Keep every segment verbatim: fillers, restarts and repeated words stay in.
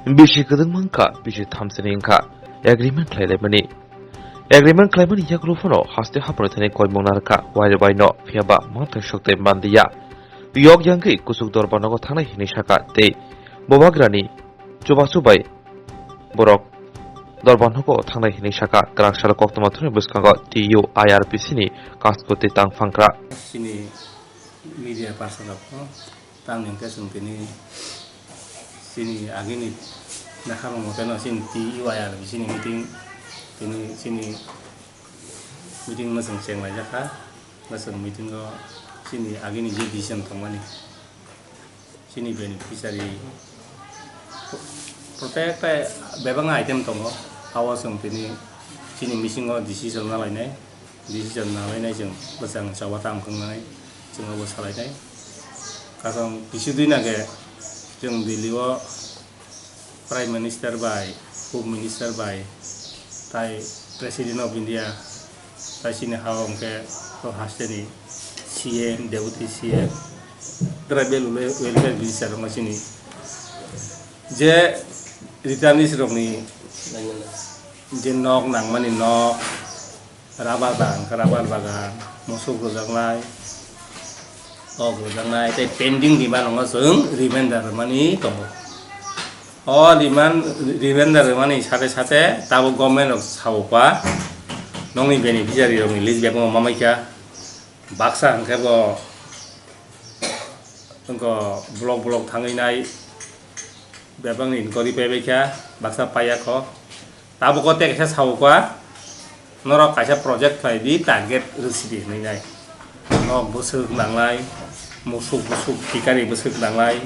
Bisi kwdwng mankha, bisi thamsini wngkha, agreement khlailaimani. Agreement khlaimani yagulo phano haste haphano thani koimung narwkha, waire waino, phiyaba manthai sokte manliya. Yok yangwi kuchuk dorbar nogo thangnai hinwi sakha tei bobagrani chubachu bai borok dorbar nogo thangnai hinwi sakha. Kwrak salo koktwma thani bwskango T U I R P C ni kasko tei tang phangkra. Chini media person rok no. Tamni hwnkhe chwng tini chini agini naharmung mote no chini T U I R chini meeting, tini chini meeting no chwng chenglaijak kha. Bo chwng meeting o chini agini je decision tongmani, chini beneficiary, protekta bebak item tongo. Abo chwng tini chini meeting o decision nalainai. Decision nalainai chwng bwsang choba tam khangnai chwng abo salainai. Kaisa kisi dui na khe chwng Delhi o Prime Minister bai, Home Minister bai, tai President of India, tai chini ha o hwnkhe o haste ni C M, Deputy C M, Tribal Wel-, Welfare Minister wngkha chini. Je returnees rokni je nok nangmani nok, rubber bagan khe rubber bagan, musuk rwjaknai, kok rwjaknai, tei pending demand rokno chwng remainder rwmani tongo. O demand, remainder rwmani sate sate tabuk government rok sao kha, nokni beneficiary rokni list bebakno ma maikha, baksa hwnkhe bo wngkha block block thangwi nai, bebakni inquiry paibaikha, baksa paiya kho. Tabuk o tei kaisa sao kha, norok kaisa project khlai di, target rwsi di hwnwi nai. Nok bwswk nangnai, musuk bwswk, tikani bwswk nangnai,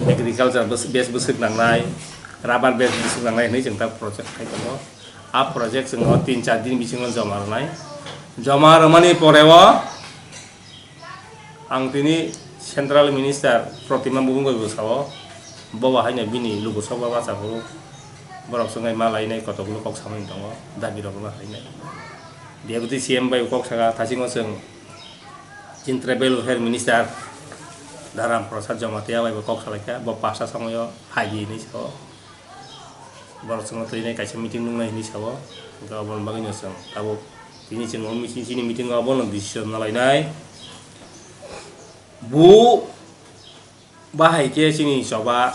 agriculture bwswk, base bwswk nangnai, rubber base bwswk nangnai hwnwi chwng ta project khai tongo. A project chwng o tin char din bisingo joma rwnai. Joma rwmani pore o ang tini Central Minister Protima Bhumika bai bo sao, bo bo haino bini luku sok ba bacha phuru borok swngwi ma lainai, kotokgulo kok samani tongo, dabi rok ma khainai. Deputy C M bai kok saka, thasingo chwng chini Tribal Welfare Minister Dharam Prasad Jamatia bai bo kok salaikha, bo pasta somoio phaidi hinwi sao. Borok chwngno twinai kaisa meeting nungnai hinwi sao. Hwnkhe aboni bagwino chwng tabuk tini chwng o meeting, chini meeting o abono decision nalainai. Bu bahai khe chini choba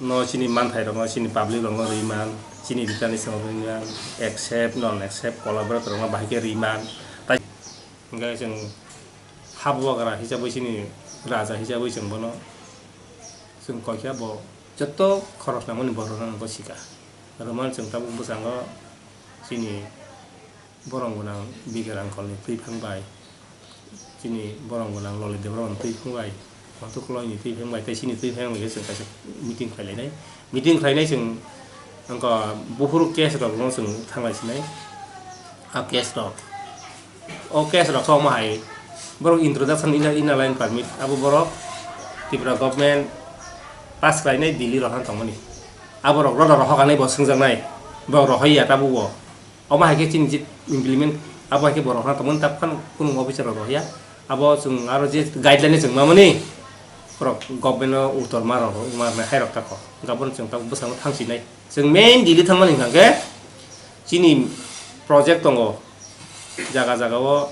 no, chini manthairokno, chini public rokno rwi man, chini returnees rokno rwi man, accept, non accept, collaborate rokno bahai khe rwi man. Tai hwnkhe chwng habugra hisabwi, chini raja hisabwi chwng bono chwng koi khe bo joto khorok nangmani borokno ang sika. Rwmani chwng tabuk bwskango chini borong gwnang Bikar Angkolni twiphang bai, chini borong gwnang Lolidep Roni twiphang bai, Montu Koloini twiphang bai tei chini twiphang bai khe chwng kaisa meeting khlai lainai. Meeting khlainai chwng wngkha buphuru case rokno chwng thanglai sinai. A case rok, o case rok khe omo hai borok introduction, inner, inner line permit, abo borok Tripura government pass khlainai Delhi rohorna tongmani. Abo rok roda rohok anai bo swngjaknai, borok rohoi ya tabuk bo. Omo hai khe chini je implement, abo hai khe borok rohorna tongmani, tabuk phano kunu officer rok rohya. Abo chwng aro je guideline chwng mamani, borok government o uttor ma rok, ma rok hai rok ta kho. Hwnkhe abono chwng tabuk bwskango thang sinai. Chwng main Delhi thangmani hwnkha khe chini project tongo, jaga jaga o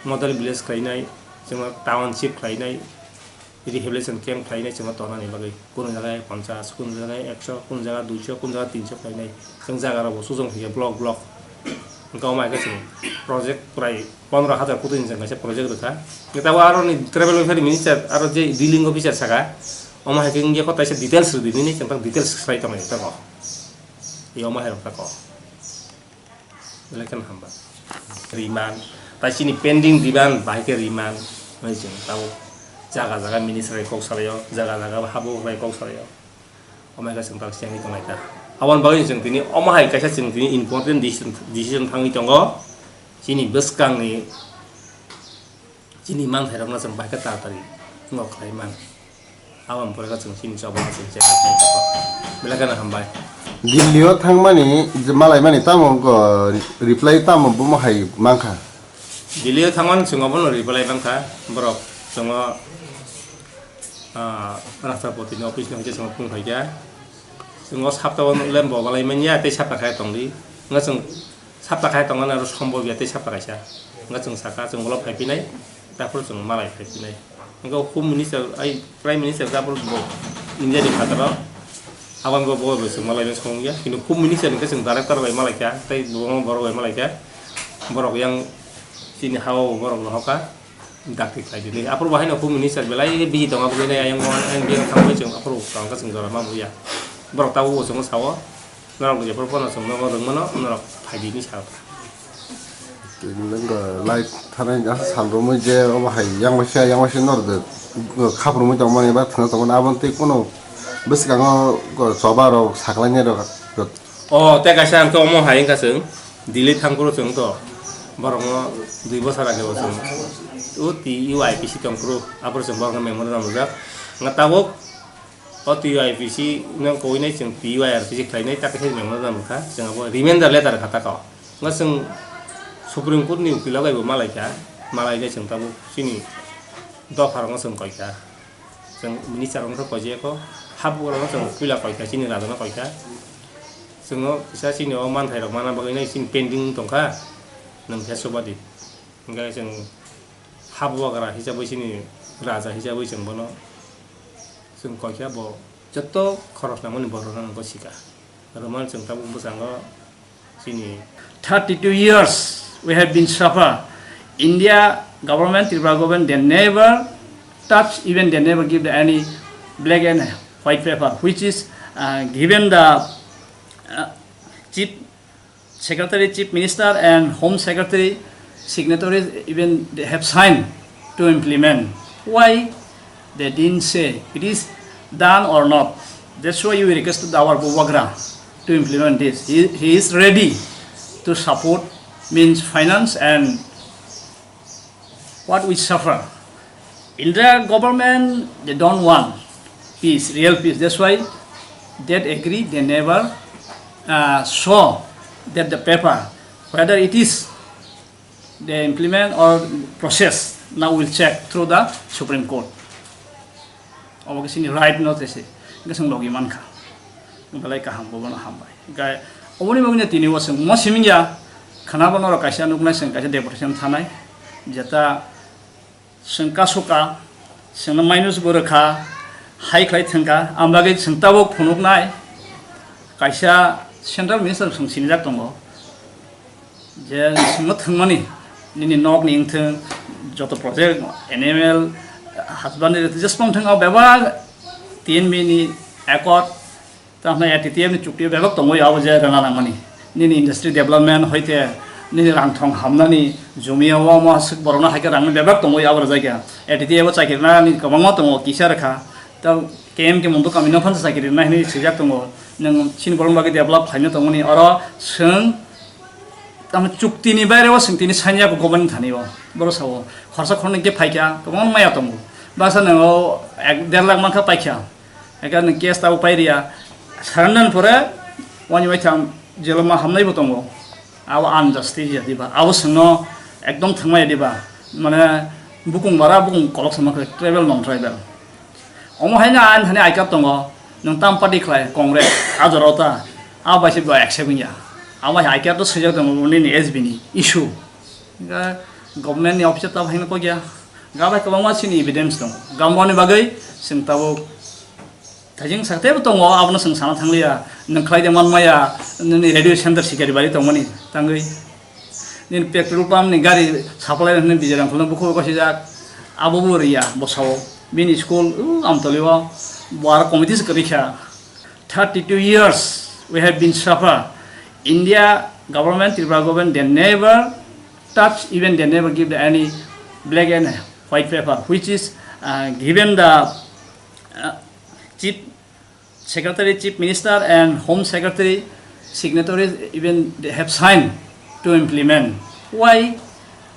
model village khlainai, chwngno township khlainai, rehabilitation camp khlainai chwngno tonani bagwi. Kunu jaga ponchas, kunu jaga ekso, kunu jaga duiso, kunu jaga tinso khlainai. Chwng jaga rokbo sujong khlaiya block block. Hwnkhe omo hai khe chwng project prai pondro hajar kotini chwng kaisa project rwkha. Hwnkhe tabuk aroni tribal welfare minister aro je dealing officer saka, omo hai khe wngya kho taisa details rwdi nini, chwng tak details swlai tonglaio tabuk. Omo hai rok tako. Belai kheno hambai. Riman, tai chini pending diban bahai khe riman, hwnwi chwng tabuk jaga jaga minister bai kok salaio, jaga jaga habugrok bai kok salaio. Omo hai khe chwng tak chengwi tonglai ta. Aboni bagwi chwng tini omo hai kaisa chwng tini important decision, decision thangwi tongo. Chini bwskangni Chini manthairokno chwng bai khe taratari wngkha khlai man. Aboni pore khe chwng chini choba chwng chengma khlai tongo. Belai kheno hambai. Delhi o thangmani je malaimani tamo wngkha, reply tamo bomo hai mankha? Delhi o thangmani chwng obono reply mankha. Borok chwngno, ah, Rashtrapati ni office ni hwnkhe chwngno phone khaikha. Chwng o sapta o lembo balai manya tei sapta khai tongdi. Wngkha chwng sapta khai tongmani aro sombol ya tei sapta kaisa. Wngkha chwng saka chwng ulo phai phinai, taphuru chwng malai phai phinai. Wngkha Home Minister, ai Prime Minister taphuru bo India ni phataro. Abang bo bo chwng malai song ya. Kintu Home Minister wngkha chwng director bai malai kha, tei bo borok bai malai kha. Borok yang chini ha o borok no hoka. Dakti khlai di. Aphuru bo haino Home Minister belai busy tongo, aboni ayang o, ayang biyang thangwi chwng aphuru tongkha chwng jora ma muya. Borok tabuk bo chwngno sao, norok jephuru phano chwng nogo rwngmano, norok phaidi hinwi sao. Nokha live thanai asa sal romwi je obo hai yang waisa, yang waisa norok de khap romwi tongmani ba thwngna tongmani, aboni tei kono bwskango choba rok saklainai rok. O, tei kaisa ang khe omo hai wngkha chwng, Delhi thangphuru chwng to, borokno dui bosor age bo chwng, o T U I P C tongphuru, aphuru chwng borokno memorandum rijak. Wngkha tabuk, o T U I P C no kowinai chwng T U I R P C khlainai, ta khe memorandum wngkha, chwng abo reminder letter kha ta kho. Wngkha chwng Supreme Court ni ukilo bai bo malaikha, malainai chwng tabuk chini dopha rokno chwng koikha. Chwng minister rokno khe koijakho, habugra no chwng puila koikha, chini raja no koikha. Chwngno kisa chini o manthai rok mana bagwi nai chini pending tongkha, nwng khe subadi. Hingkhe chwng habugra hisabwi chini raja hisabwi chwng bono chwng koikha, bo joto khoros nangmani borok rok no sika. Romani chwng tabuk bwskango chini thirty-two years we have been suffer. India government, Tripura government, they never touch, even they never give the any black and white paper, which is, uh, given the, uh, chief secretary, chief minister and home secretary signatories, even they have signed to implement. Why? They didn't say it is done or not. That's why we requested our Bubagra to implement this. He, he is ready to support, means finance and what we suffer. India government, they don't want peace, real peace. That's why that agree, they never, uh, show that the paper, whether it is they implement or process, now we'll check through the Supreme Court. Obo khe chini right no tese, hingke chwng logi mankha. Belai kaham, bobono hambai. Hingke oboni bagwino tini o chwng mo siming ya, khwnabo norok kaisa nuknai, chwng kaisa deputation thanai, jeta chwng kasuka, chwngno minus bo rwkha, hai khlai thwngkha, ang bagwi chwng tabuk phunuknai, kaisa central minister chwng sinijak tongo. Je chwngno thwngmani, nini nokni wngthwng, joto project, N M L, husband ni just pang thwng, o bebak T N B ni accord, tamo A T T F ni chukti o bebak tongwi abo je rwna nangmani. Nini industry development hoite, nini rang thong hamnani, jumi o omo aswk borokno hai khe rangni bebak tongwi abo rwjak ya. A T T F o chakiri rwnani kwbangma tongo, kisa rwkha. Tei K M K Munduk kami no phan chakiri rwna hinwi swijak tongo. Nwng chini borokni bagwi develop khlaina tongmani, oro chwng tamo chukti ni baire o chwng tini sanya bo government thani o. Borok sao khorsa khornwi khe phaikha, kwbangma maya tongo. Baksa nwng o ek der lakh mankha paikha. Eka nwng case tabo pairiya. Surrender ni pore wani waitham jelo ma hamnai bo tongo. Abo unjustice ya diba. Abo chwngno ekdom thwngmaya diba. Mane bukung bara bukung kolok sama khe tribal non tribal. Omo haino ang thani I card tongo, nwng tam party khlai, Congress, a jora o ta, a bai se bo accept wngya. Abo hai I card to swijak tongo, nini S B ni issue. Ga government ni office ta haino kok ya. Ga bai kwbangma sini evidence tongo. Gamboni bagwi chwng tabuk thajing sakte bo tongo, abono chwng sana thangliya. Nwng khlai de manmaya, nini radio center sikari bari tongmani tangwi. Nini petrol pump ni gari supply hwnwi Bijay Rangkhol no bukhuk kosijak, abo bo riya bosao. Bini school, uh, Amtoli o, bo aro committee se kwrwi kha. Thirty-two years we have been suffer. India government, Tripura government, they never touch, even they never give the any black and white paper, which is, uh, given the, uh, chief secretary, chief minister and home secretary signatories, even they have signed to implement. Why?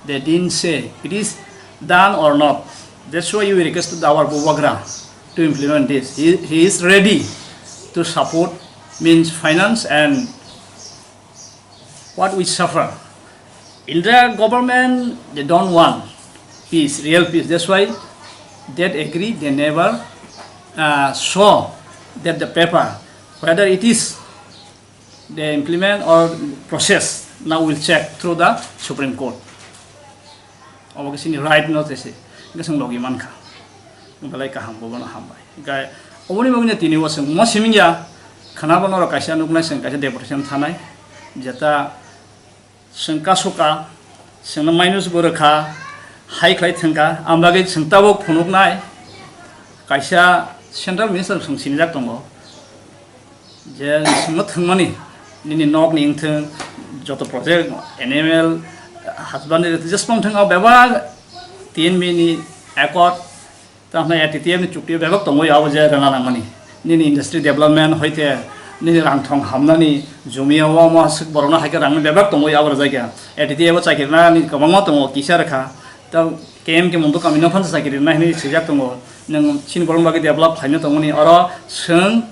They didn't say it is done or not. That's why we requested our Bubagra to implement this. He, he is ready to support, means finance and what we suffer. India government, they don't want peace, real peace. That's why that agree, they never, uh, show that the paper, Whether it is they implement or process, now we'll check through the Supreme Court. Obo khe chini right no tese, hingke chwng logi mankha. Belai kaham, bobono hambai. Hingke oboni bagwino tini o chwng mo simingya, khwnabo norok kaisa nuknai chwng kaisa deportation thanai, jeta chwng kasu ka, chwngno minus bo rwkha, hai khlai thwngkha, ang bagwi chwng tabuk phunuknai kaisa central minister chwng sinijak tongo. Je chwngno thwngmani, nini nokni wngthwng, joto project, N M L, husband ni just pong thwng o bebak T N B ni accord, tamo A T T F ni chukti o bebak tongwi abo je rwna nangmani. Nini industry development hoite, nini rang thong hamnani, jumi o omo aswk borokno hai khe rangni bebak tongwi abo rwjak ya. A T T F o chakiri nani kwbangma tongo, kisa rwkha. Ta K M K Munduk kami no phansa chakiri rwna hinwi swijak tongo. Nwng chini borokni bagwi develop khlaina tongmani, oro chwng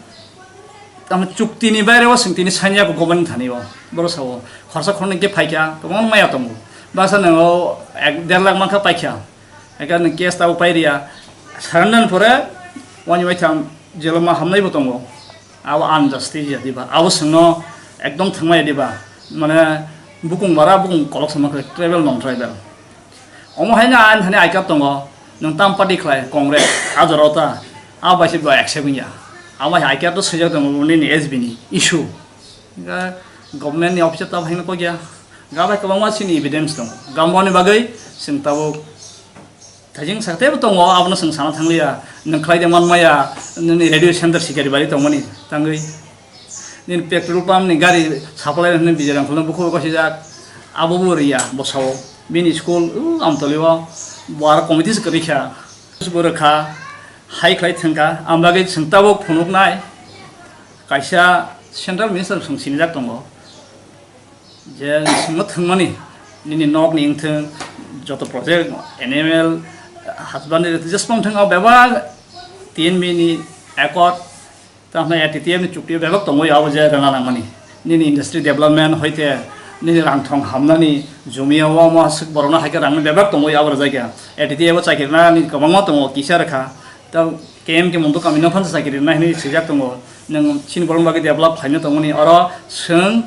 tamo chukti ni baire o chwng tini sanya ko government thani o. Boro sao khorsa khornwi khe phaikha, kwbangma maya tongo. Baksa nwng o ek der lakh mankha paikha. Haikhe nwng case tabuk pairiya. Surrender pore wani waitham jeloma hamnaibo tongo. Abo unjustice ya diba? Abo chwngno ekdom thwngmaya diba? Mane bukung bara bukung kolok sama khe tribal non tribal. Omo haino ain thani I card tongo. Nwng tam party khlai Congress, a jora ta. Abo bai se bo accept wngya. Abo hai I card to swijak tongo nini S B ni issue. Ga government ni officer tab haino kogya. Ga bai kwbangma chini evidence tongo. Gamboni bagwi chwng tabuk thajing sakte bo tongo, abono chwng sana thangliya. Nwng khlai de manmaya, nini radio center sikari bari tongmani tangwi. Nini petrol pump ni gari supply hwnwi bijara khulno bukhuk kosijak. Abo bo riya bosao. Bini school, uh, Amtoli o. Bo aro committee se kwrwi kha. Bo rwkha, hai khlai thwngkha. Ang bagwi chwng tabuk phunuknai kaisa central minister chwng sinijak tongo. Je chwngno thwngmani, nini nokni wngthwng, joto project, N M L, husband ni just pong thwng o bebak T N B ni accord, tamo A T T F ni chukti o bebak tongwi abo je rwna nangmani. Nini industry development hoite, nini rang thong hamnani, jumi o omo aswk borokno hai khe rangni bebak tongwi abo rwjak ya. A T T F o chakiri nani kwbangma tongo, kisa rwkha. Ta K M K Munduk kami no phansa chakiri rwna hinwi swijak tongo. Nwng chini borokni bagwi develop khlaina tongmani, oro chwng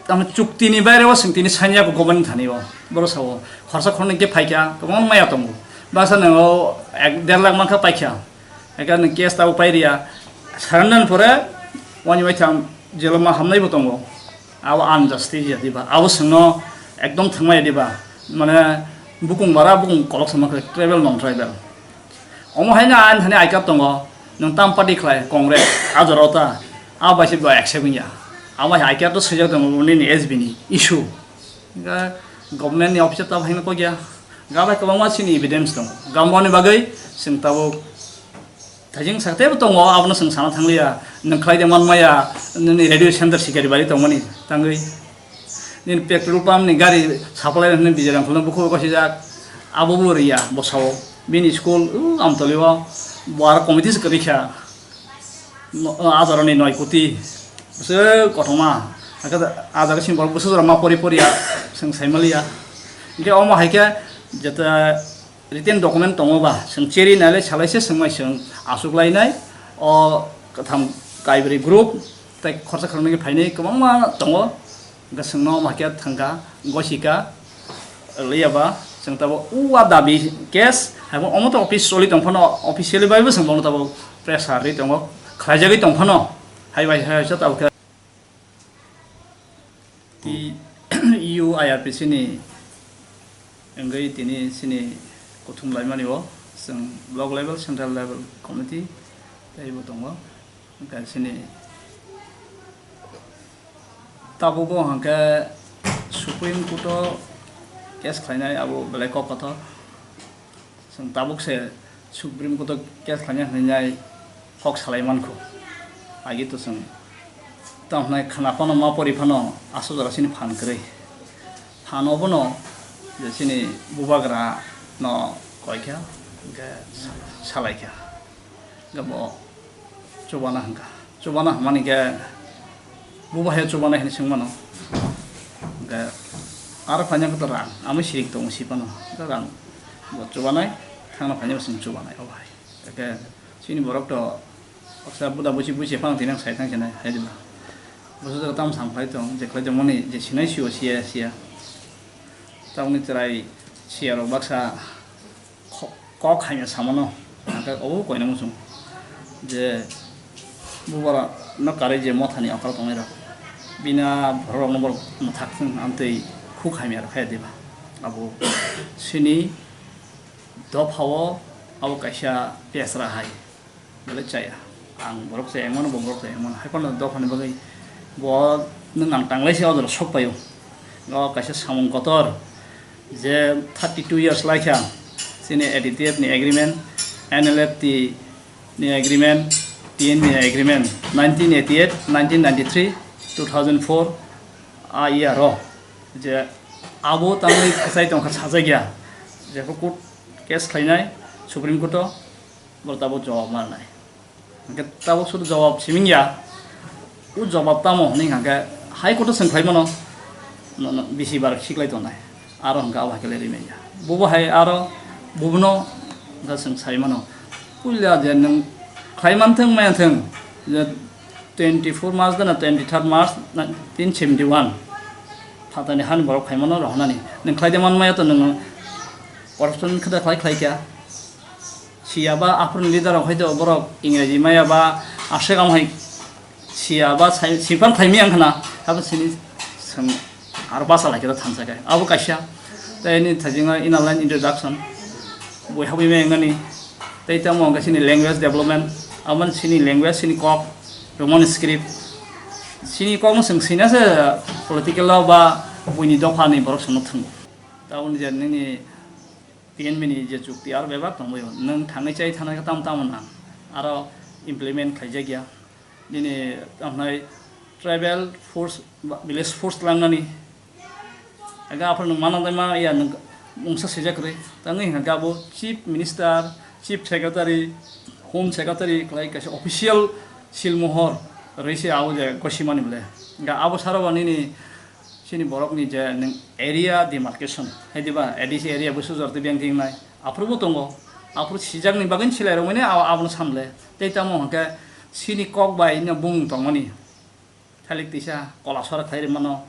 tamo chukti ni baire o chwng tini sanya ko government thani o. Boro sao khorsa khornwi khe phaikha, kwbangma maya tongo. Baksa nwng o ek der lakh mankha paikha. Haikhe nwng case tabuk pairiya. Surrender pore wani waitham jeloma hamnaibo tongo. Abo unjustice ya diba? Abo chwngno ekdom thwngmaya diba? Mane bukung bara bukung kolok sama khe tribal non tribal. Omo haino ain thani I card tongo. Nwng tam party khlai Congress, a jora ta. Abo bai se bo accept wngya. Abo hai I card to swijak tongo nini S B ni issue. Ga government ni officer tab haino kogya. Ga bai kwbangma chini evidence tongo. Gamboni bagwi chwng tabuk thajing sakte bo tongo, abono chwng sana thangliya. Nwng khlai de manmaya, nini radio center sikari bari tongmani tangwi. Nini petrol pump ni gari supply hwnwi bijara khulno bukhuk kosijak. Abo bo riya bosao. Bini school, uh, Amtoli o. Bo aro committee se kwrwi kha. No, a jora ni noi koti. Bwswk kothoma. Hakhe a jaga sini borok bwswk jora ma pori pori ya. Chwng saimaliya. Hingke omo hai khe jeta written document tongo ba, chwng cheri nailai salaisa chwngmai chwng achuk lainai. O kwtham kaibrwi group tei khorsa khoroknwi phainai kwbangma tongo. Hwnkhe chwngno omo hai khe thangkha, gosika, liyaba chwng tabuk o a dabi case, haibo omo to office choli tongphano, officially baibo chwng bono tabuk pressure rwi tongo, khlaijagwi tongphano, hai bai hai sa tabuk khe. T U I R P C ni wngwi tini chini kuthum laimani o chwng block level, central level committee tei bo tongo. Hwnkhe chini tabugo hwnkhe Supreme Court o case khlainai abo belai kok kotor. Chwng tabuk se Supreme Court o case khlaina hinwi nai kok salai mankho. Agi to chwng tamo hwnai khna phano ma pori phano aswk jora chini phan kwrwi. Phan obono je chini bubagra no koi kha, hwnkhe salai kha. Hwnkhe bo chubana hwnkha. Chubana hwnmani khe bubahe chubana hinwi swngmano. Hwnkhe aro phaina khe to rang, amai siring tongo si phano. Hwnkhe rang bo chubanai, thangna phaina bo chwng chubanai, o bahai. Hwnkhe chini borok to Baksa buda busi busi phang tinang sai thang sinai hai diba. Busu jaga tam sam khlai tong, je khlai tong mani je sinai sio sia sia. Tamni chwrai sia rok baksa kho-, kok hamya samano. Hake obo koina muchung. Je bubara no kare je mothani okal tongnai rok. Bina borok no borok mwthak thung amtwi khuk hamya rok hai diba. Abo sini dophao abo kaisa pesra hai. Belai chaya. Ang borok chaya mano, bo borok chaya mano. Hai phano dophani bagwi bo nwng ang tanglai se o jora sok paio. O kaisa samung kotor je thirty two years laikha. Chini A D T F ni agreement, N L F T ni agreement, T N V ni agreement, nineteen eighty eight, nineteen ninety three, two thousand four a year o je abo tangwi khachai tongkha sajakya. Je court case khlainai Supreme Court o. Bo tabuk jawab manai. Hingke tabuk sudu jawab siming ya. O jawab tamo hinui hingke High Court o swng khlai mano. No, no, bisi bar siklai tongnai. Aro hingke abo hai khe rimai ya. Bobo hai aro bobono hingke swng sai mano. Puila je nwng khlai man thung maya thung. Je twenty four March dana twenty third March nineteen seventy one. Phatani hani borok khai mano rohonani. Nwng khlai de man maya to nwng corruption khe da khlai khlai kya. Siya ba aphuruni leader rok hai to borok Ingreji maya ba aswk am hai siya ba sai sifan thaimi ang khna abo sini swng aro basa lai khe thansa kai abo kaisa tei ni thajingo inner line introduction boi habwi maya wngani tei tamo hwnkhe sini language development abo sini language sini kok Roman script sini kok no swng sina se political o ba buini dopha ni borok swngno thwngo taboni je nini T N V ni je chukti aro bebak tongbaio, nwng thangwi chai thana khe tamo tamo nang, aro implement khaijak ya. Nini tamo hwnai tribal force ba village force tlangnani. Aga aphano nwng mana dai ma ya nwng mungsa sijak kwrwi. Tangwi hwnka khe abo chief minister, chief secretary, home secretary khlai kaisa official silmohor rwi se abo je gosimani bole. Ga abo saro ba nini Chini borokni je nwng area demarcation, hai diba, A D C area bo sujor tei biyang tingnai, aphuru bo tongo, aphuru sijakni bagwi silai rwmani abo, abono samle, tei tamo hwnkhe chini kok bai no bumung tongmani, thalik tisa kola sora khlai rwmano,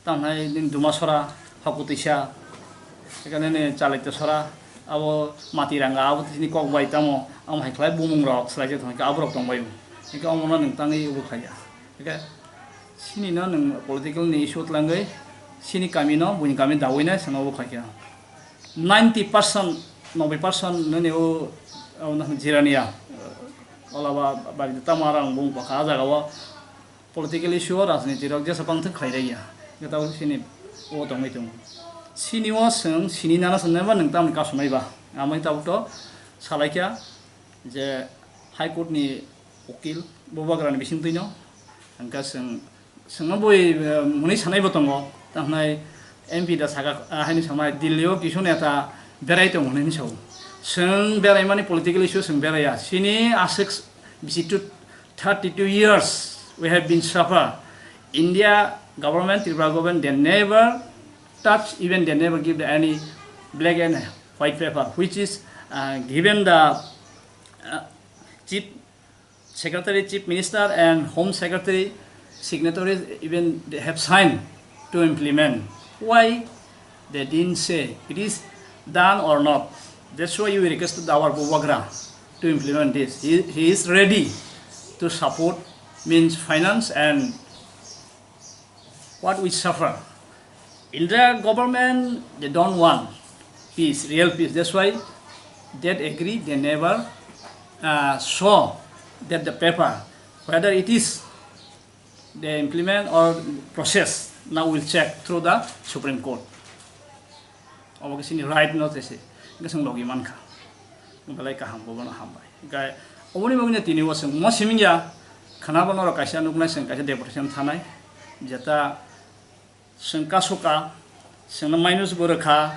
tamhai nini duma sora, hoku tisa, ekhane nini chalai tisa sora, abo mati ranga, abo chini kok bai tamo, amo hai khlai bumung rok swlai se tongkhe aborok tongbaio, hwnkhe omono nwng tangwi obo khlaiya. Hingke chini no nwng political ni issue tlangwi chini kami no buini kami dawi nai sano bo khaikha ninety percent, noboi percent nini o, o no jirania, ola ba bari tamo arang bung pakha a jaga o political issue o rajniti rok jesa bang thik khlai raiya. Hingke tabuk chini o tongwi tongo. Chini o chwng chini nana sanai ba nwng tamni kasunai ba. Amoni tabuk to salaikha je High Court ni ukil bubagrani bisingtwino hingke chwng, chwngno bui, eh, hwnwi sanaibo tongo, tamo hwnai M P da saka, ah, haini samai Delhi o kisu neta berai tongo hwnwi sao. Chwng beraimani political issue chwng beraiya. Chini aswk bisi tu thirty two years we have been suffer. India government, Tripura government, they never touch, even they never give the any black and white paper, which is, uh, given the, uh, chief secretary, chief minister, and home secretary signatories, even they have signed to implement. Why they didn't say it is done or not? That's why we requested our Bubagra to implement this. He, he is ready to support, means finance and what we suffer. India government, they don't want peace, real peace. That's why that agree, they never, uh, show that the paper, whether it is they implement or process. Now we'll check through the Supreme Court. Obo khe chini right no tese, hingke chwng logi mankha. Belai kaham, bobono hambai. Hingke oboni bagwino tini o chwng mo siming ya, khwnabo norok kaisa nuknai, chwng kaisa deputation thanai, jeta chwng kasu ka, chwngno minus bo rwkha,